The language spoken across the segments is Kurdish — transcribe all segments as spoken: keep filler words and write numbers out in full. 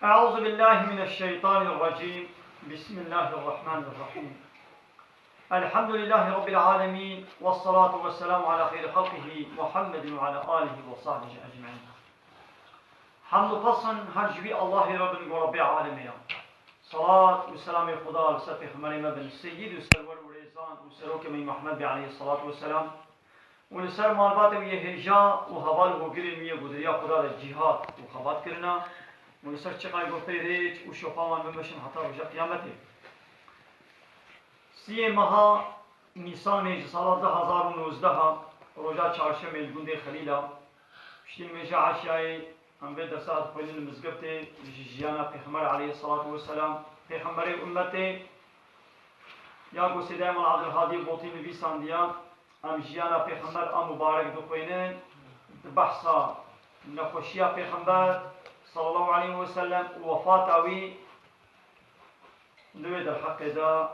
أعوذ بالله من الشيطان الرجيم. بسم الله الرحمن الرحيم. الحمد لله رب العالمين، والصلاة والسلام على خير خلقه محمد وعلى آله وصحبه أجمعين. Hamd û pes in her ji wî Allahê re bin ku Rebbê alemê ye. Salat û selamê Xuda li ser Pêxemberê me bin, seyyid û serwer û rêzan û serokê me Muhammed bê aleyhissalatu vesselam. Û li ser malbatê wî yê hêja û heval û hogirên wî yê ku di riya Xuda de cîhad û xebat kirine û li ser çiqay ku pê rêç û şopa wan bimeşin heta roja qiyametê. Siyê meha Nîsanê ji sala du hezar û nozdeh, roja çarşemê li gundê Xelîla, piştî nimêja eşyayê em vê dersa dixwînin li mizgeftê ji jiyana Pêxember aleyhissalatu vesselam, Pêxemberê ummetê, ya ku Sêdayê Mela Abdulhadî Botî nivîsandiya, em jiyana Pêxember a mubarek dixwînin, di behsa nexweşiya Pêxember sallallahu aleyhi ve sellem û wefata wî, di wê derheqê de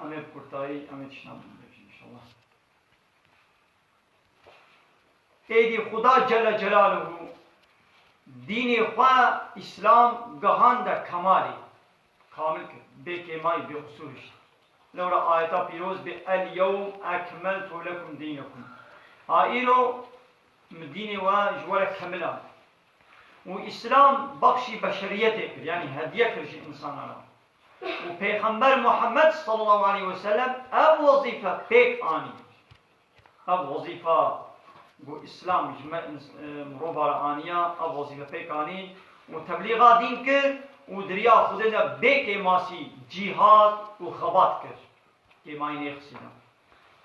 em ê bi kurtayî em ê tiştan bibêjin inşallah. Êdî Xuda Celle Celaluhu dînê xwe Îslam gihande kemalê, kamil kir, bê kêmayî, bê qusûr hişt. Lewra ayeta pîroz bê, "El yewm ekmeltu lekum dînekum." Ha îro min dînê we ji we re kemil a. Û Îslam bexşî beşeriyetê kir, yanî hediye kir ji însanan re. Û Pêxember Muhammed sallallahu aleyhi ve sellem ev wezîfe pêk anî. Ev wezîfa ku Îslam ji me ins-, e, mirova re aniya, ev wezîfe pêk anî û teblîxa dîn kir û di riya Xwedê de bê kêmasî cîhad û xebat kir. Kêmayî nêxistîne.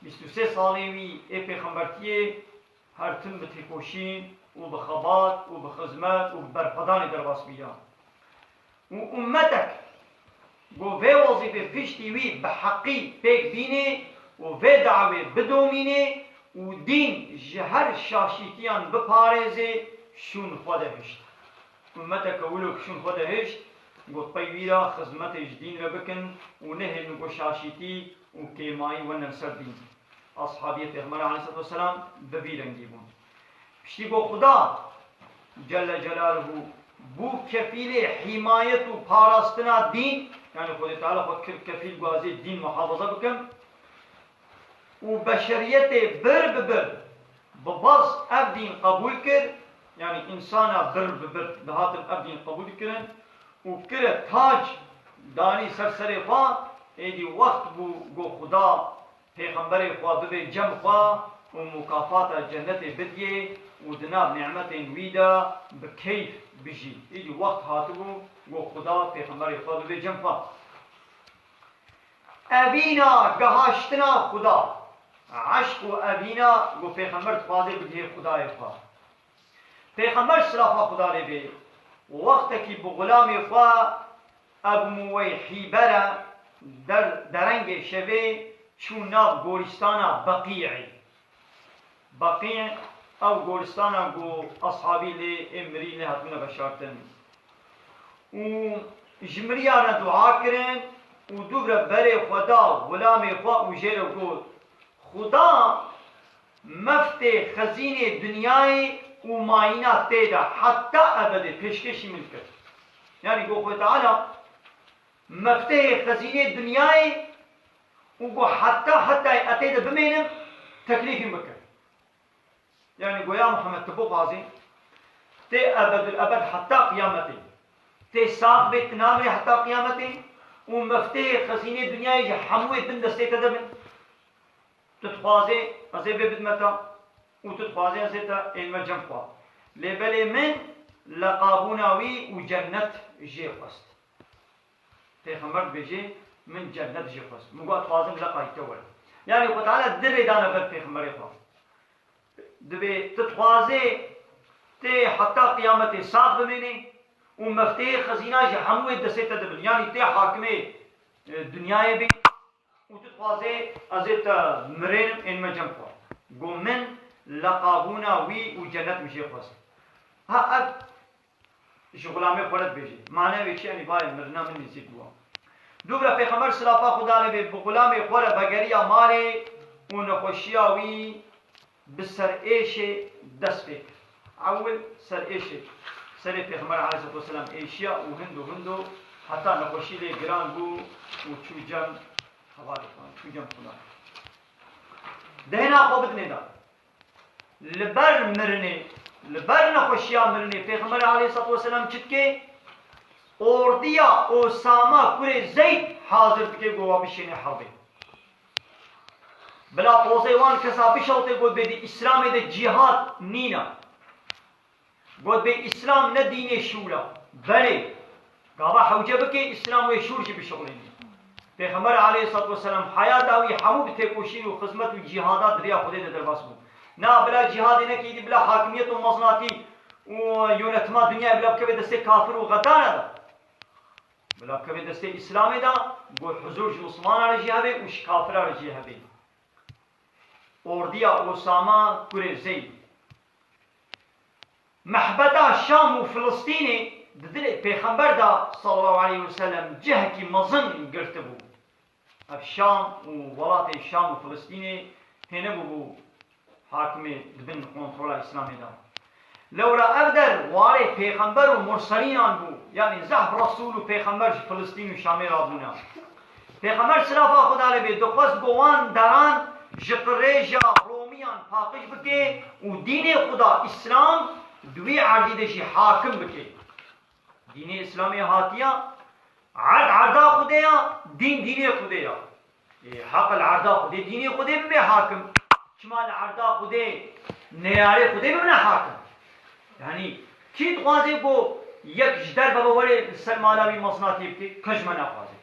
Bîst û sê salên wî ê pêxembertiyê her tim bi têkoşîn û bi xebat û bi xizmet û bi berxwedanê derbas bûya. Û ummetek ku vê wezîfê piştî wî bi heqî pêk bînê û vê dawê bidomînê û dîn ji her şaşîtiyan biparêzê, şûn xwe de hişt. Ummeteke wilo ku şûn xwe de hişt, ku pey wî re xizmetê ji dîn re bikin û nehêlin ku şaşîtî û kêmayî wene li ser dîn. Ashabiyê Pêxember aleyhisselatu vesselam bi vî rengî bûn. Piştî ku Xuda Celle Celaluhu bû kefîlê hîmayet û parastina dîn, yanî Xwedê Teala xwe kir kefîl ku ez ê dîn muhafaza bikim û beşeriyetê bir bi bir bi baz ev dîn qebûl kir, yanî însana bir bi bir dihatin ev dîn qebûl kirin û kire tac danî ser serê xwe, êdî wext bû ku Xuda Pêxemberê xwe bibê cem xwe û mukafata cennetê bidiyê û di nav nîmetên wî de bi keyf bijî. Îdî wext hatibû ku Xuda Pêxemberê xwe bibê cem xwe. Evîna gihaştina Xuda. Eşq û evîna ku Pêxember dixwaze bigihê Xudayê xwe. Pêxember silafa Xuda lê bê, wextekî bi xulamê xwe Ebu Muweyhîbe re der-, derengê şevê çû nav gorîstana Beqî'ê. Beqî ew gorîstana ku eshabî lê ê mirî lê hatibûne veşartin. Û ji miriyan re dua kirin û dûv re berê xwe da xulamê xwe û jê re got, Xuda meftê xezînê dinyayê û mayîna tê de heta ebedê pêşkêşî min kir. Yanî got Xwedê Teala, meftê xezînê dinyayê û got heta, heta ez tê de bimênim, teklîfî min kir. Yanî got ya Muhammed, tu bixwazî, tê ebedul ebed heta qiyametê. Tê sax bê, tu namirî heta qiyametê û meftê xezînê dinyayê ji hemûyê bin destê te de bin. Tu dixwazê ez ê vê bidime te û tu dixwazê ez ê te ênime cem xwe. Lê belê min leqabûna wî û cennet jê xwest. Pêxember dibêje, min cennet jê xwest. Min got, dixwazim leqayî te were. Yanî Xwedê Teala di rê dane ber Pêxemberê xwe. Dibê tu dixwazê tê heta qiyametê sax bimênê û mefteyê xezîna ji hemû wê destê te dibin. Yanî tê hakimê, e, dinyayê bî û tu dixwazê ez ê te mirênim ênime cem xwe. Got min leqabûna wî û cennet min jê xwest. Ha ev ji xulamê xwe re dibêje. Mane wê çi, yanî bayê mirina min nêzîk bû. Dûv re Pêxember silafa Xuda lê bê bi xulamê xwe re vegeriya malê û nexweşiya wî bi serêşê dest pê kir. Ewil serêşê. Serê Pêxember aleyhissalatu vesselam êşiya û hindo hindo heta nexweşî lê giran bû û çû cem hevalê xwe, çû cem Xuda. Dehêna xwe bidinê de. Li ber mirinê, li ber nexweşiya mirinê Pêxember aleyhissalatu vesselam çi dike? Ordiya Osama kurê Zeyd hazir dike ku wa bişêne herbê. Bila pozê wan kesa bişewte, got bê di Îslamê de cîhad nîne. Got bê Îslam ne dînê şûr e. Belê, gava hewce bike Îslam wê şûr jî bişuxulîne. Pêxember aleyhissalatu vesselam heyata wî hemû bi têkoşîn û xizmet û cîhada di rêya Xwedê de derbas bû. Na bila cîhadê neke, îdî bila hakimiyet û mezinatî û yönetima dinyayê bila bikeve destê kafir û xedana de. Bila bikeve destê Îslamê de, got huzur ji Mislimana re jî hebe û ji kafira re jî hebe. Ordiya Osama kurê Zeyd. Mehbeta Şam û Filistînê di dilê Pêxember de sallallahu aleyhi ve sellem cihekî mezin girtibû. Ev Şam û welatê Şam û Filistînê têne bûbû hakimê di bin kontrola Îslamê de. Lewra ev der warê pêxember û murselînan bû, yanî zehf resûl û pêxember ji Filistîn û Şamê rabûne. Pêxember silafa Xuda lê bê dixwest ku wan deran ji qirêja Romiyan paqij bike û dînê Xuda Îslam di wî erdî de jî hakim bike. Dînê Îslamê hatiya, erd erda Xwedê ya, dîn dînê Xwedê ya. Ê, heq li erda Xwedê, dînê Xwedê bibe hakim. Çima li erda Xwedê neyarê Xwedê bibine hakim? Yanî kî dixwaze ku yek ji derve ve were li ser mala wî mezinatî bike? Qij me naxwaze.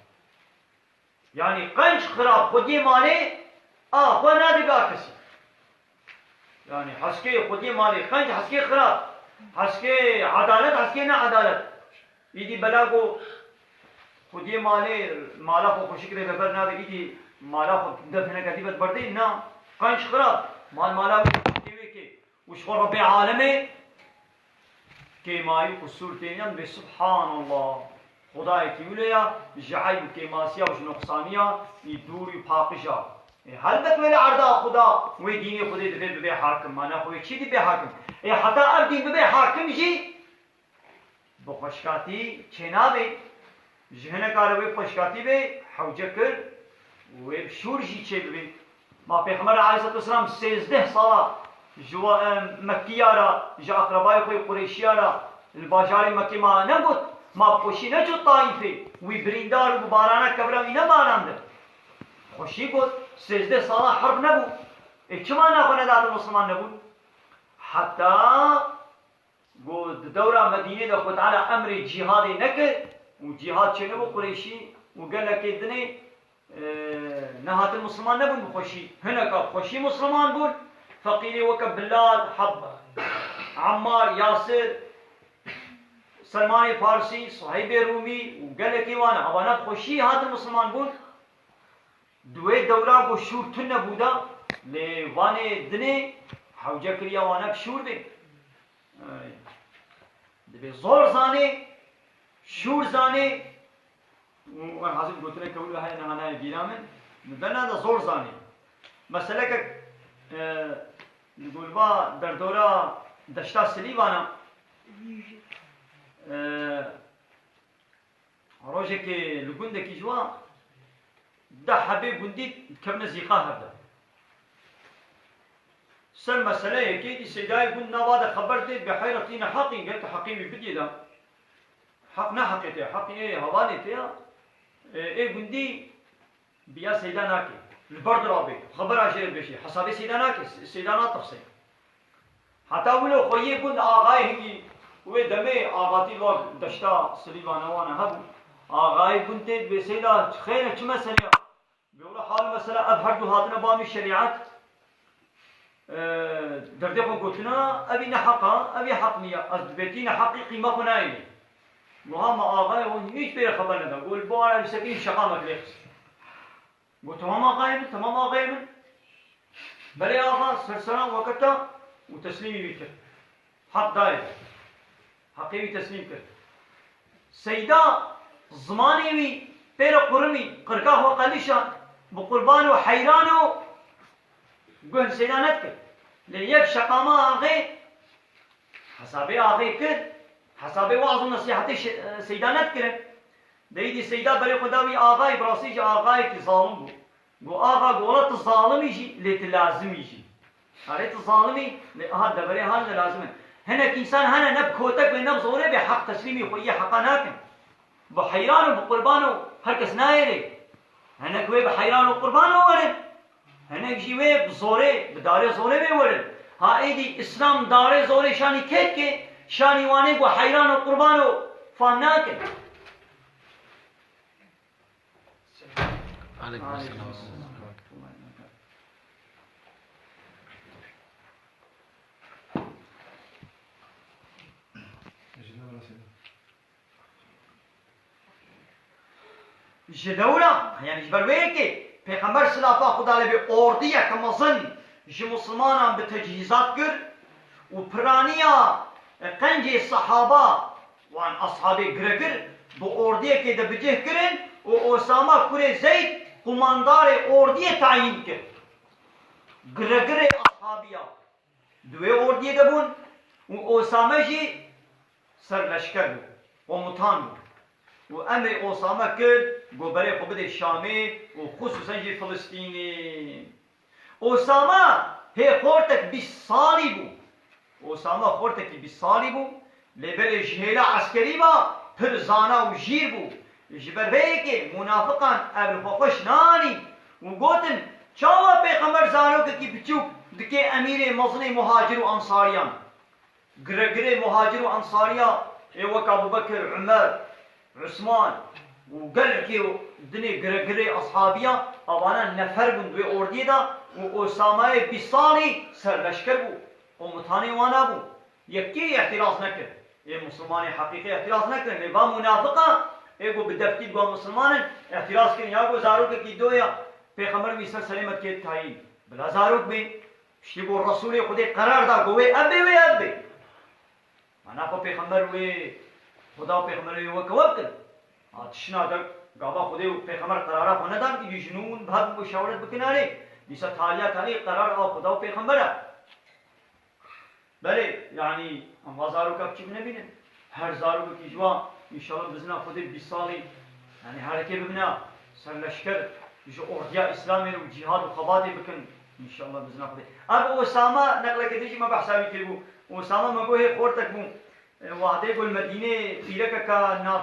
Yanî qenc xirab xwediyê malê a xwe nade ba kesî. Yanî heskê xwediyê malê qenc, heskê xirab, heskê edalet, heskê needalet. Îdî bela ku xwediyê malê mala xwe xweşik rê veber nabe, îdî mala xwe dev hineke dî vet berdê, na, qenc xirab, mal mala wê tê wê kê. Û ji xwe Rebbê alemê kêmayî qusûr têniyan bê, Subhanallah. Xwedayekî wile ya, ji eyb û kêmasiya û ji noqsaniya î dûr û paqij a. Ê, helbet wê li erda Xuda wê dînê Xwedê divê bibe hakim. Ma ne xwe wê çi dibe hakim? Ê, heta ev dîn bibe hakim jî, bi xweşkatî çênabe. Ji hineka re wê bi xweşkatî be, hewce kir, wê bi şûr jî çêbibe. Ma Pêxember aleyhissalatu vesselam sêzdeh sala ji wa, em, Mekkiya re, ji akrabayê xwe yê Qurêşiya re li bajarê Mekkê ma negot, ma bi xweşî neçû Taîfê, wî birîndar û bi barana kevra wî nebarandin. Xweşî got, sêzdeh sala herb nebû. Ê çima naxwe nedatin Misliman nebûn? Heta Got, di dewra Medînê de Xwe Teala emrê cîhadê nekir û cîhad çênebû, Qurêşî û gelekê dinê, e, nehatin Misliman nebûn bi xweşî. Hineka bi xweşî Misliman bûn. Feqîrê weke Bilal, Heb-, Emmar, Yasir, Selmanê Farsî, Suheybê Rûmî û gelekê wan e. Evana bi xweşî hatin Misliman bûn. Di wê dewra ku şûr tune bû de, lê vanê dinê hewce kiriya wana bi şûr bê. Ay. Dibê zor zanê, şûr zanê, û em hazir gotineke wilo heye niha nayê bîra min, li bena de zor zanê. Meseleke, e, li gulba derdora deşta Silîvana, e, Rojekê li gundekî ji wan deh hebê gundî dikevine zîqa hev de. Ser meseleyekê dî seydayê gund nava de xeber dê, bi heyretî ne heqî, gel tu heqê wî bidî de. Heq ne heqê te, heqê ê hevalê te ya. Ê, ê gundî Biya seyda nake. Li ber dira bê. Xebera jê re bêjê. Hesabê seyda nake. Se-, seyda natirse. Heta wilo xweyê gund axayê hingî wê demê axatî li wan deşta Silîvana wana hebû. Axayê gund tê dibê, seyda, xêr e, çi mesele ya? Bê wilo hal mesela ev her du hatine ba min şerîet. Ee, derdê xwe gotina, evî ne heq a, evî heq niya. Ez dibêtî ne heqî qîma xwe nayênê. Niha me axayê hûn hîç pê re xeber neda. Got, li bo ara lîsekî şeqa me lê xist. Got, tamam axayê min, tamam axayê min. Belê axa, serseran weketa û teslîmî wî kir. Heq dayê. Heqê wî teslîm kir. Seyda zimanê wî pê re qurimî, qirka xwe qelîşand, bi qurban û heyran û guh li seyda nedikir. Lê yek şeqama axê, hesabê axê kir, Hesabê waz û nesîhetê şe-, e, Seyda nedikirin. De îdî Seyda berê xwe da wî axayê, bi rastî jî axayekî zalim bû. Got, "Axa, got, wela tu zalim î jî, lê tu lazim î jî." Erê tu zalim î, lê aha deverê hal de lazim e. Hinek însan hene ne bi kotek bê, ne bi zorê bê, heq teslîmî xwe yê heqa nakin. Bi heyran û bi qurban û her kes nayê rê. Hinek wê bi heyran û qurban û werin. Hinek jî wê bi zorê, bi darê zorê wê werin. Ha êdî Îslam darê zorê şanî kê dike, şanî wanê ku heyran û qurban û fam nakin. Aleyküm selam. Ji dewra, yanî ji ber wê yekê, Pêxember silafa Xuda lê bê ordiyeke mezin ji Mislimanan bi tecihîzat kir û piraniya qencê sehaba, wan ashabê giregir, bi ordiyekê de bi cih kirin û Osama kurê Zeyd qumandarê ordiyê tayîn kir. Giregirê ashabiya. Di wê ordiyê de bûn û Osame jî serleşker bû, komutan bû. Û emrê Osame kir, got, "Berê xwe bidê Şamê û xisûsen jî Filistînê." Osame hê xortek bîst salî bû. Osame xortekî bîst salî bû, lê belê ji hêla eskerî ve pir zana û jîr bû. Ji ber vê yekê munafiqan ev li xwe xweş nanî û gotin, "Çawa Pêxember zarokekî biçûk dike emîrê mezinê muhacir û ensariyan?" Giregirê muhacir û ensariya ê wek Abu Bekir, Umer, Usman û gelekê dinê giregirê eshabiya, avana nefer bûn di wê ordiyê de û Osameyê bîst salî serleşker bû, komutanê wana bû. Yekî îhtiraz nekir. Ê Musulmanê heqîqî îhtiraz nekirin. Lê va munafiqa ê ku bi deftî digo Musulman in, îhtiraz kirin. Ya ku zarokekî do ya Pêxember wî ser serê me dikê tayîn. Bila zarok bê. Piştî ku Resûlê Xwedê qerar da ku wê ev bê, wê ev bê. Mana xwe Pêxember wê, Xweda û Pêxember wê weke we bikin. Ha tiştine de gava Xwedê û Pêxember qerara xwe nedan, îdî ji nû hûn bi hev muşawiret bikin erê. Dîsa taliya talî qerar a Xweda û Pêxember e. Belê, yanî, em va zaroka biçûk nebînin. Her zarokekî ji wan, înşallah bi izna Xwedê bîst salî, yanî, herekê bibine serleşker, ji ordiya Îslamê re û cîhad û xebatê bikin, înşallah bi izna Xwedê. Ev Osame, neqleke din jî me behsa wî kiribû. Osame me got hê xortek bû. E, wehdê ku li Medînê pîrekeke nav,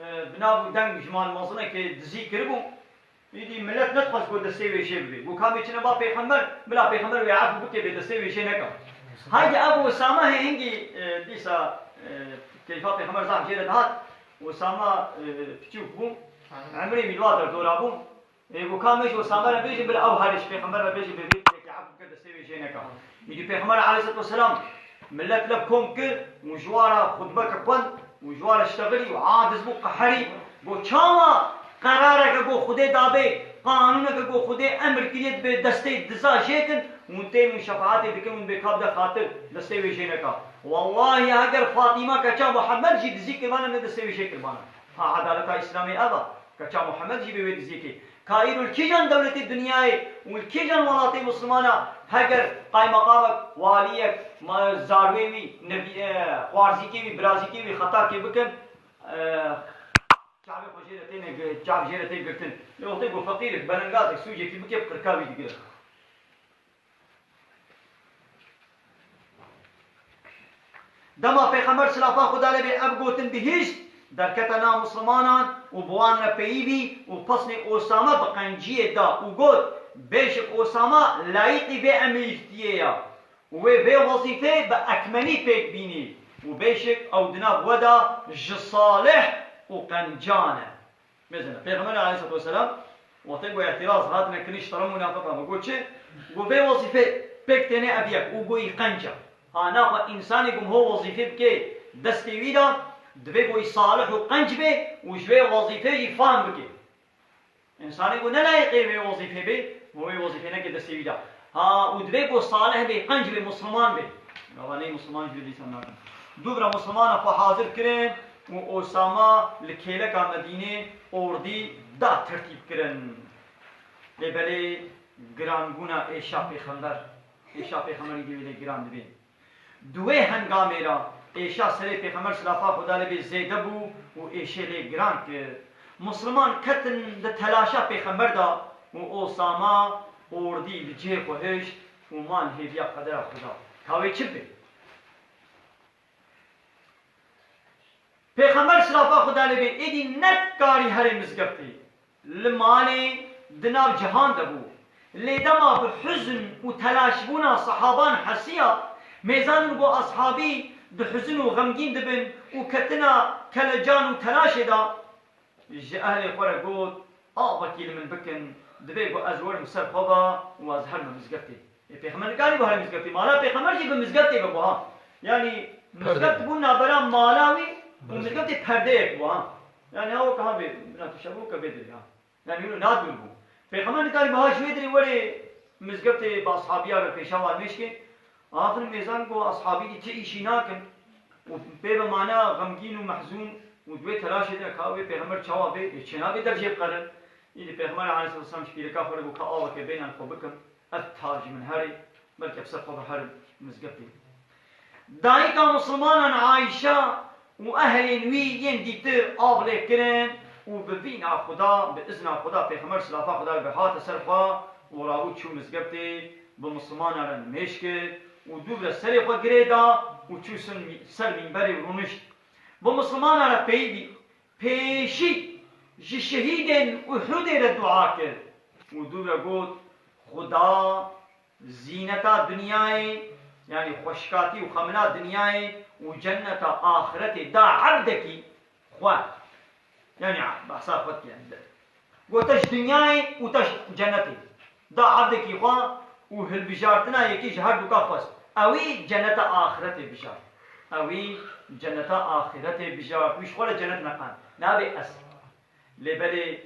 e, bi nav û deng ji mal mezinekê dizî kiribû. Îdî milet nedixwest ku destê wê jê bibe. Got, "Ka em ê çine ba pêxember, bila pêxember wê efû bike, bê destê wê jê neka." Haydi ev Osame hê hingî, e, dîsa, e, keyfa pêxember zaf jê re dihat. Osame, e, piçûk bû. Emrê wî li wa derdora bû. Ê, got, "Ka em ê ji Osame re bêjin, bila ew herê ji pêxember re bêjin, bê vê yekê efû bike, destê wê jê neka." Îdî Pêxember aleyhisselatu vesselam millet li kom kir û ji wa re xutbeke xwend û ji wa re ştexilî û aciz bû, qeherî. Got, "Çawa qerareke ku Xwedê dabê, qanûneke ku Xwedê emir kiriye dibê destê diza jê kin, hûn tên hûn şefaetê dikin, hûn bê ka bide xatir, destê wê jê neka. Wellahî heger Fatîma keça Muhammed jî dizî kirbane, ne destê wê jê kirbane." Ha edaleta Îslamê ev e. Keça Muhammed jî bê wê dizî kê. Ka îro li kîjan dewletê dinyayê û li kîjan welatê Mislimana heger qaymeqamek, waliyek, ma-, zarwê wî, nevî-, e, xwarzîkê wî, birazîkê wî xetakê bikin, e, çavê xwe jê re têne gi-, çav jê re tê girtin. Lê wextê ku feqîrek, belengazek, sûcekî bike, bi qirka wî digire. Dema Pêxember silafa Xuda lê bê ev gotin bihîşt, derkete nav Mislimanan û bi wan re peyî bî û pesnê Osame bi qenciyê da û got, "Bêşik Osame layîqî vê emîrtiyê ya û wê vê wezîfê bi ekmelî pêk bînî û bêşik ew di nav we de ji salih û qencan e." Mêzene. Pêxember aleyhisselatu vesselam, wextê ku îhtiraz hatine kirin ji tera munafiqan, got çi? Got, "Vê wezîfê pêk têne ev yek û got, î qenc e." Ha naxwe însanê ku ho wezîfê bike destê wî de, divê ku î salih û qenc be û ji vê wezîfê jî fam bike. Însanê ku ne layiqê vê wezîfê be, û vê wezîfê neke destê wî de. Ha, û divê ku salih be, qenc be, Misliman be. Gava ney Misliman jî dîsan nakin. Dûvra Mislimana xwe hazir kirin û Osama li kêleka Medînê ordî da tertîb kirin. Lê belê girangûna êşa Pêxember, êşa Pêxemberî dî wê lê giran dibê. Di wê hengamê re Êşa serê Pêxember silafa Xwedê lê bê zêde bû û êşê lê giran kir. Misliman ketin di telaşa Pêxember de û Osama ordî li cihê xwe hişt û man hêviya qedera Xweda. Ka wê çi bê? Pêxember silafa Xweda lê bê êdî nekarî herê mizgeftê. Li malê di nav cihan de bû. Lê dema bi huzn û telaşbûna sehaban hesiya, mêzan û bo ashabî di huzn û xemgîn dibin û ketina kelecan û telaşê de, ji ehlê xwe re got, "Avekî li min bikin, divê ku ez werim ser xwe ve û ez herime mizgeftê." Ê, Pêxember nikarî bû herê mizgeftê. Mala Pêxember jî bi mizgeftê ve bû ha. Yanî mizgeft bû navbera mala wî û mizgeftê perdeyek bû ha. Yanî ha weke ha bê, bina tu şev weke vê dirê ha. Yanî wilo nadûr bû. Pêxember nikarî biha ji wê dirê werê mizgeftê bi ashabiya re pêşa wan mêşkê. Axir mêzan ku ashabî dî ti îşî nakin û pê ve mane xemgîn û mehzûn û di wê telaşê de ka wê pêxember çawa bê, ê çênabê dev jê biqerin. Îdî pêxember aleyhisselam ji pîreka xwe re got ka aveke bênan xwe bikim, ev ta ji min herê, belke bi ser xwe ve herim mizgeftê. Dayika Mislimanan Ayşe û ehlên wî yên dîtir av lê kirin û bi vîna Xuda, bi izna Xuda Pêxember silafa Xuda li ber hate ser xwe û rabû çû mizgeftê bi Mislimanan re nimêj kir û dûv re serê xwe girê da û çû sin-, ser mînberê û rûnişt. Bi Mislimanan re peyivî pêşî ji şehîdên Uhudê re dua kir û dûv re got, Xuda zîneta dinyayê, yanî xweşikatî û xemila dinyayê û cenneta axiretê da ebdekî xwe. Yanî behsa xwe dike. Got te ji dinyayê û te ji cennetê. Da ebdekî xwe û hilbijartina yekî ji her duka xwest. Ewî cenneta axiretê bijart. Ewî cenneta axiretê bijart. Wî ji xwe re cennet neqand. Nabê ez. Lê belê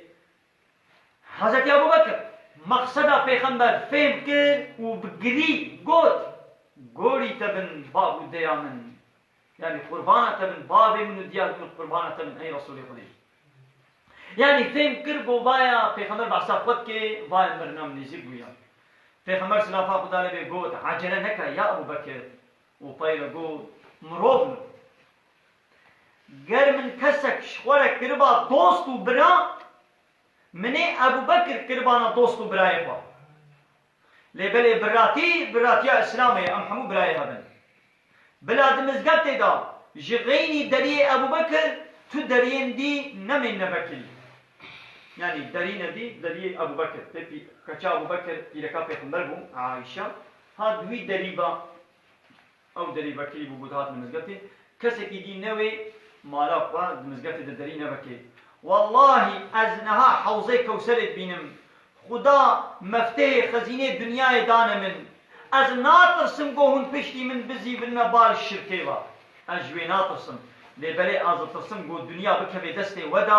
Hezretî Ebû Bekir, meqseda Pêxember fêm kir û bi girî got, Gorî te bin bav û deya min. Yanî qurbana te bin bavê min û diya min, qurbana te bin ey Resûlê Xwedê. Yanî fêm kir ku vaya Pêxember behsa xwe dike, vaya mirina min nêzîk bûya. Pêxember silafa Xweda lê bê got, Ecele neke ya Ebû Bekir. Û pey re got, Mirov min. Ger min kesek ji xwe re kiriba dost û bira, Min ê Ebû Bekir kiribana dost û birayê xwe. Lê belê biratî, biratiya Îslamê ye, em hemû birayê hev in. Bila di mizgeftê de ji xeynî deriyê Ebû Bekir tu deriyên dî nemênine vekirî. Yanî derîne dî deriyê Ebû Bekir. Tê pî-, keça Ebû Bekir pîreka Pêxember bû, Aîşe. Ha di wî derî ve Ew derî vekirî bû, bû dihatin mizgeftê. Kesekî dî newê mala xwe di mizgeftê de derî nevekê. Wellahî ez niha hewzê Kewserê dibînim. Xuda meftehê xezînê dinyayê dane min. Ez natirsim ku hûn piştî min bizîvirine bar şirkê ve. Ez ji wê natirsim. Lê belê ez ditirsim ku dinya bikeve destê we de,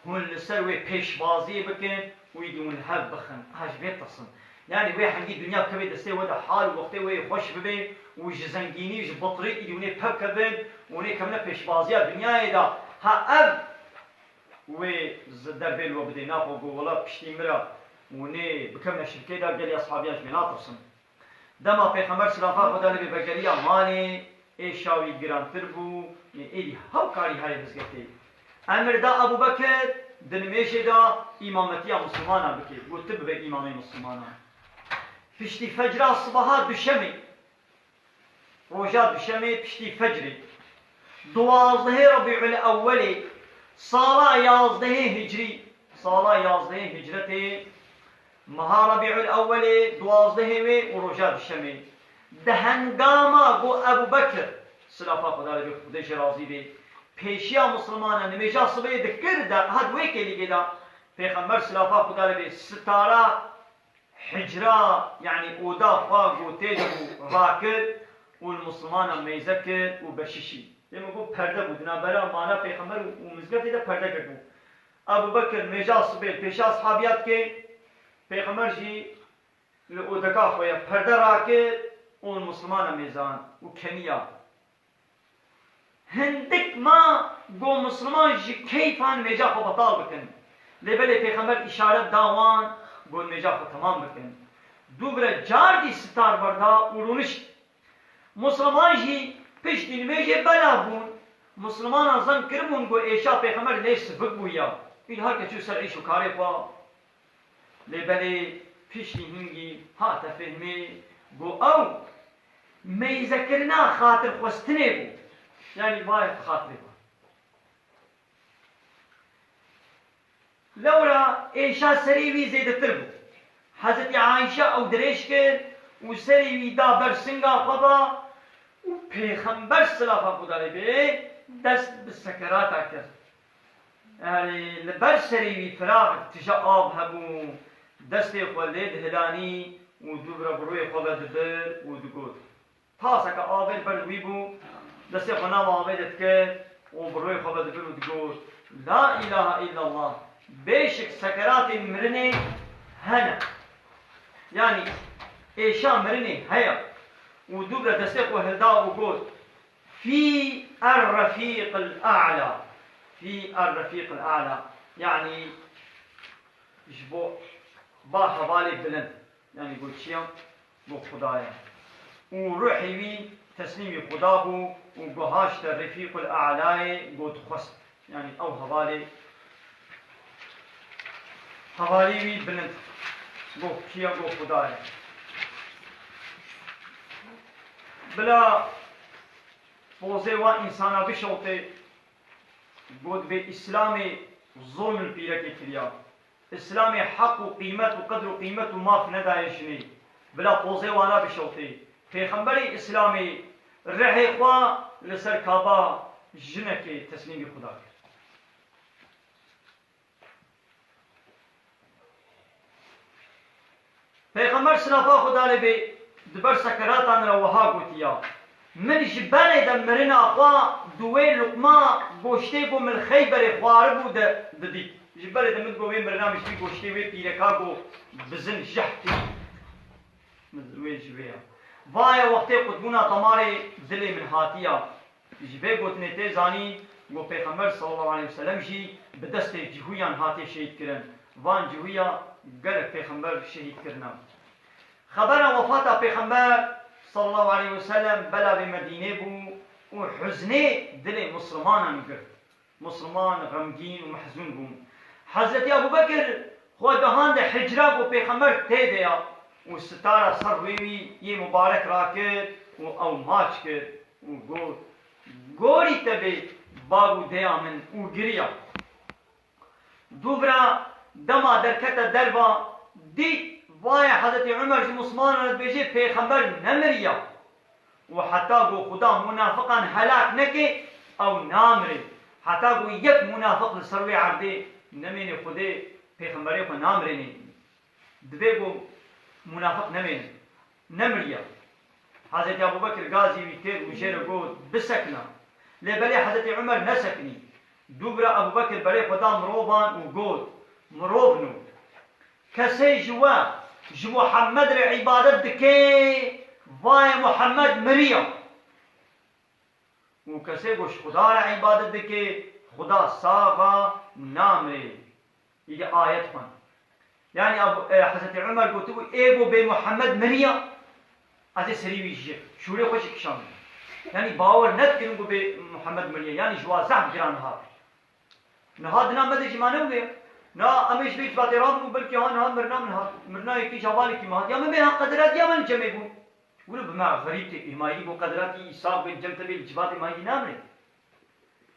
hûn li ser wê pêşbaziyê bikin û îdî hûn li hev bixin. Ez ji vê ditirsim. Yanî wê hengî dinya bikeve destê we de hal û wextê we yê xweş bibe û ji zengînî, ji bitirî îdî hûnê pev kevin û hûnê kevine pêşbaziya dinyayê de. Ha ev wê zi derbê li we bidê, naxwe got, wela piştî min re hûnê bikevine şirkê de, gelî eshabiyan ji wê natirsin. Dema Pêxember silafa Xweda li bê vegeriya malê, êşa wî girantir bû, ê êdî hew karî herê mizgeftê. Emir da Ebû Bekir di nimêjê de îmametiya Mislimanan bike. Got, tu bibe îmamê Mislimanan. Piştî fecra sibaha duşemê, roja duşemê piştî fecrê, duwazdehê Rebîul Ewwelê, sala yazdehê Hicrî, sala yazdehê Hicretê, meha Rebîul Ewwelê, duwazdehê wê û roja duşemê, di hengama ku Ebû Bekir, silafa Xweda li bê, Xwedê jê razî bê, pêşiya Mislimanan nimêja sibê dikir de, ha di wê kêlîkê de, Pêxember silafa Xweda li bê sitara hicra, yanî oda xwe ku tê de bû rakir û li Mislimanan meyze kir û beşişî. Dê min got perde bû, di navbera mala Pêxember û, û mizgeftê de perde girtibû. Ebû Bekir mêja sibê li pêşa eshabiya dike, Pêxember jî li odeka xwe ya perde rakir û li Mislimanan mêzan û keniya. Hindik ma got Misliman ji keyfan mêja xwe betal bikin. Lê belê Pêxember îşaret da wan, got mêja xwe temam bikin. Dûvre car dî sitar berda û rûnişt. Misliman jî Piştî nimêjê belav bûn. Mislimanan zan kiribûn ku êşa Pêxember lê sivik bûya. Îl her kes çû ser îş û karê xwe. Lê belê piştî hingî hate fehmê ku ew meyzekirina xatirxwestinê bû. Yanî vayê xatirê xwe. Lewra êşa serê wî zêdetir bû. Hezretî Ayşe ew dirêj kir û serê wî da ber singa xwe ve û Pêxember silafa Xwedê lê bê dest bi sekerata kir. Erê, li ber serê wî firaq tije av hebû, destê xwe lê dihilanî û dûvira bi rûyê xwe ve dibir û digot. Taseke avê li ber wî bû, destê xwe nav avê de dikir û bi rûyê xwe ve dibir û digot, La îlahe îllallah, bêşik sekeratên mirinê hene. Yanî êşa mirinê heye. Û dûvira destê xwe hilda û got, Fî er-refîqil a'la. Fî er-refîqil a'la. Yanî ji bo ba hevalê bilind. Yanî got çi ya? Got Xuda ye. Û ruhê wî teslîmî Xuda bû û guhaşte Refîqul A'layê got xwest. Yanî ew hevalê, hevalî wî bilind. Got kî ya? Got Xuda ye. Bila pozê wa însana bişewtê, got vê Îslamê zulm li pîrekê kiriya. Îslamê heq û qîmet û qedr û qîmet û maf nedaye jinê. Bila pozê wana bişewtê. Pêxemberê Îslamê rihê xwe li ser kaba jinekê teslîmî Xuda kir. Pêxember silafa Xuda lê bê di ber sekeratan re wiha gotiya, Min ji berê de mirina xwe di wê luqma goştê ku min li Xeyberê xwaribû de didît. Ji berê de min ku wê mirina min ji vî goştê wê pîreka ku bizin jeh kirî. Min wê ji vê ya. Vaye wextê qutbûna damarê dilê min hatiya. Ji vê gotinê tê zanîn ku Pêxember sallallahu aleyhi ve sellem jî bi destê cihûyan hatiye şehîd kirin. Van cihûya gelek Pêxember şehîd kirine. Xebera wefata Pêxember sallallahu aleyhi ve sellem bela vê Medînê bû û huznê dilê Mislimanan girt. Misliman xemgîn û mehzûn bûn. Hezretî Ebû Bekir xwe gehande hicra ku Pêxember tê de ya û sitara ser rûyê wî yê mubarek rakir û ew maç kir û got, Gorî te bê bab û deya min û giriya. Dûvira dema derkete derva dît, vaye Hezretî Umer ji Mislimanan re dibêje, Pêxember nemiriya. Û heta ku Xuda munafiqan helak neke, ew namire. Heta ku yek munafiq li ser wê erdê nemêne Xwedê pêxemberê xwe namirêne. Divê ku munafiq nemêne. Nemiriye. Hezretî Ebû Bekir gazî wî kir û jê re got, Bisekine. Lê belê Hezretî Umer nesekinî. Dûvira Ebû Bekir berê xwe da mirovan û got, Mirovno. Kesê ji we, ji Muhammed re îbadet dike, vaye Muhammed miriya. Û kesê ku ji Xuda re îbadet dike, Xuda sax a, namire. Îdî ayet xwend. Yanî Abu, e, Hezretî Umer gotibû, Ê ku bê Muhammed miriya, ez ê serî wî jî şûrê xwe jî kişandin. Yanî bawer nedikirin ku bê Muhammed miriye. Yanî ji wa zehf giran hat. Niha dina me de jî mane wê. Na em ê ji vê civatê rabin û belkî ha niha mirina min hat. Mirina yekî ji hevalekî me hat. Ya min bê ha qederat ya min cemê bû. Wilo bi me xerîb tê, êmayî ku qederatî sax bên cem te bê li civatê mayî namrê.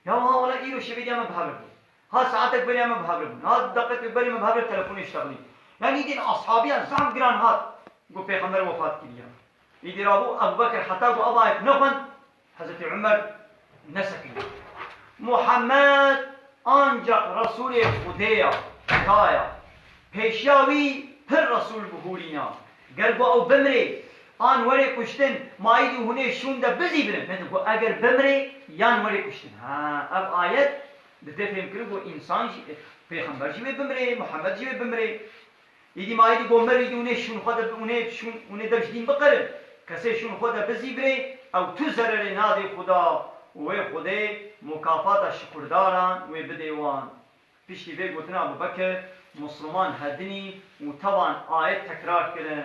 Ya ha wela îro şevê diya me bi hev re bû. Ha saetek berê me bi hev re bûn. Ha deqekek berê me bi hev re telefonê ştexlî. Yanî dîn ashabiyan zehf giran hat. Ku pêxember wefat kiriya. Îdî rabû Ebu Bekir heta ku ev ayet nexwend, Hezretî Umer nesekiniye. Muhammed ancak Resûlê Xwedê ya, Xuda ya. Pêşiya wî pir Resûl bihûrîna. Ger ku ew bimrê, an werê kuştin, ma îdî hûn ê şûn de bizîvirin. Metin ku eger bimrê, yan werê kuştin. Ha, ev ayet dide fêmkirin ku însan jî, pêxember jî wê bimrê, Muhammed jî wê bimrê. Îdî ma îdî got, mir îdî hûn ê şûn xwe de, hûn ê şûn, hûn ê dev ji dîn biqerin. Kesê şûn xwe de bizîvirê, ew tu zererê nadê Xuda û wê Xwedê mukafata şukurdaran wê bidê wan. Piştî vê gotina Ebu Bekir, Musliman hedinî û tevan ayet tekrar kirin.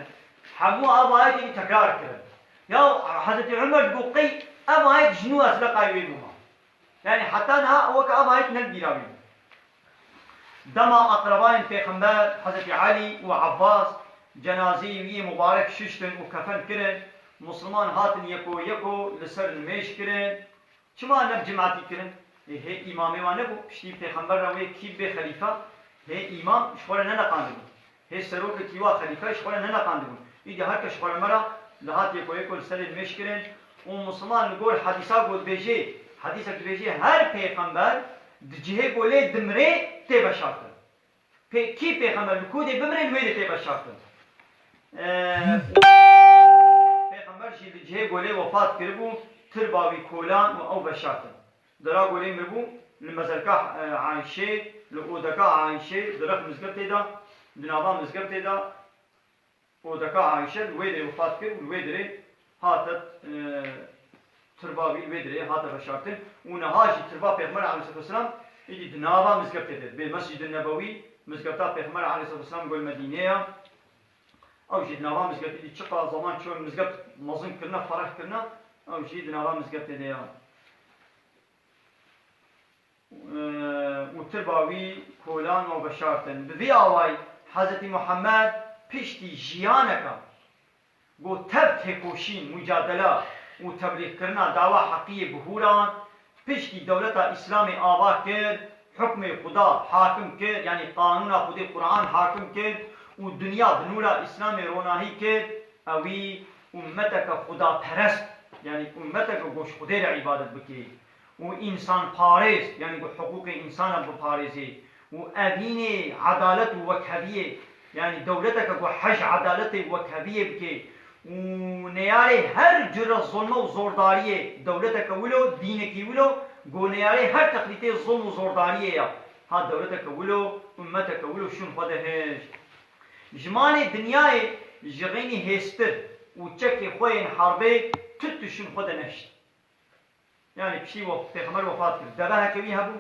Hemû ev ayetê wî tekrar kirin. Ya Hezretî Umer digot, qey Ev ayet ji nû ez leqayê wê bûma. Yani heta niha weke ev ayet ne li bîra wî bû. Dema aqrebayên Pêxember, Hezretî Elî û Ebbas, cenazeyê wî yê mubarek şiştin û kefen kirin, Musliman hatin yeko yeko li ser nimêj kirin. Çima ne bi cimatî kirin? Ê, hê îmamê wan nebû, piştî Pêxember re wê kî bê xelîfe? Hê îmam ji xwe re neneqandibû. Hê serokekî wa xelîfe ji xwe re neneqandibûn. Îdî her kes ji xwe re me re dihat yeko yeko li serê mêj kirin û Musliman li gor hedîsa ku dibêjê, hedîsek dibêjê her pêxember di cihê ku lê dimrê tê veşartin. Pê kî pêxember li ku dê bimrê li wê dê tê veşartin. Ee, û pêxember jî li cihê ku lê wefat kiribû, tirba wî kolan û ew veşartin. Dera ku lê miribû li mezelka, e, Ayşê, li odeka Ayşê, di rex mizgeftê de, di nava mizgeftê de, odeka Ayşe li wê derê wefat kir û li wê derê hate, e, tirba wî li wê derê hate veşartin û niha jî tirba Pêxember aleyhisselatu vesselam êdî di nava mizgeftê de, bê Mescid-i Nebewî, mizgefta Pêxember aleyhisselatu vesselam gol Medînê ya. Ew jî di nava mizgeftê de çiqa zaman çûn mizgeft mezin kirine, fereh kirine, ew jî di nava mizgeftê de ya. Û tirba wî kolan û veşartin. Bi vî awayî Hezretî Muhammed piştî jiyaneke ku tev têkoşîn, mucadele û teblîxkirina dawa heqiyê bihûran, piştî dewleta Îslamê ava kir, hukmê Xuda hakim kir, yanî qanûna Xwedê Quran hakim kir û dinya bi nûra Îslamê ronahî kir, ewî ummeteke xudaperest, yanî ummeteke ku ji Xwedê re îbadet bike. û însanparêz, yanî ku hiqûqê însana biparêzê û evînê edalet û wekheviyê, yanî dewleteke ku hej edaletê wekheviyê bike û neyarê her cure zulme û zordariyê, dewleteke wilo, dînekî wilo, ku neyarê her teqlîtê zulm û zordariyê ya. Ha dewleteke wilo, ummeteke wilo şûn xwe de hişt. Ji malê dinyayê ji xeynî hêstir û çekê xwe yên herbê tu tişt şûn xwe de nehişt. Yani piştî we-, Pêxember wefat kir. Deveheke wî hebû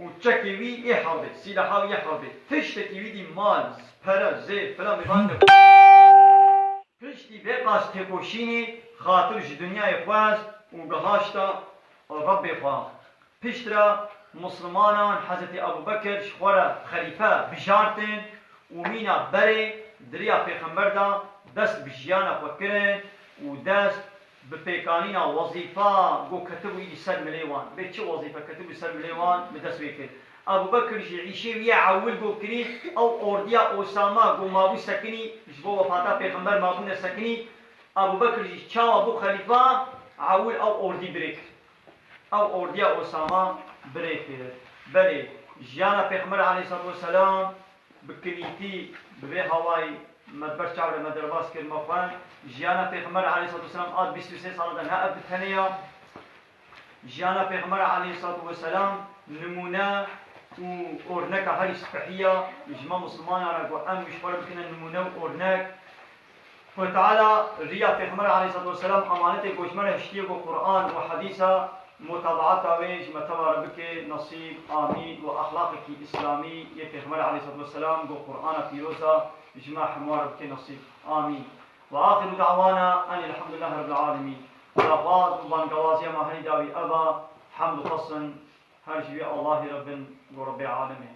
û çekê wî ê herbê, sîlaha wî yê herbê. Tiştekî wî dî mal, pere, zêr, filan vêvan nebû. Piştî vê qas têkoşînê xatir ji dinyayê xwest û gihaşta Rebbê xwe. Piştre Muslimanan Hezretî Ebû Bekir ji xwe re xelîfe bijartin û mîna berê di riya Pêxember de dest bi jiyana xwe kirin û dest bi pêkanîna wezîfa ku ketibû îdî ser milê wan. Bê çi wezîfe ketibû ser milê wan, bi dest wê kir. Ebû Bekir jî îşê wî yê ewil ku kirî, ew ordiya Osama ku mabû sekinî, ji bo wefata Pêxember mabûne sekinî, Ebû Bekir jî çawa bû xelîfa, ewil ew ordî birê kir. Ew ordiya Osama birê kir. Belê, jiyana Pêxember aleyhisselatu vesselam bi kilîtî bi vê hawayî me di ber çav re me derbas kir, me xwend. Jiyana Pêxember aleyhisselatu vesselam a bîst û sê sala de ne ev bi tenê ya. Jiyana Pêxember aleyhisselatu vesselam nimûne û orneka herî spehî ya ji me Muslimanan re ku em ji xwe re bikine nimûne û ornek. Xwedê Teala riya Pêxember aleyhisselatu vesselam emanetê ku ji me re hiştiye ku Quran û hedîsa, mutabaata wê ji me teva re bike nesîb, amîn, û exlaqekî îslamî yê Pêxember aleyhisselatu vesselam ku Qurana pîroz e ji me hemû re bike nesîb, amîn. Ve axiru da'wana enî elhamdulillahî rabbil alemîn. Daxwaz û bangewaziya me herî dawî ev e, hemd û xwestin her ji wî Allahî re bin ku Rebbê alemê.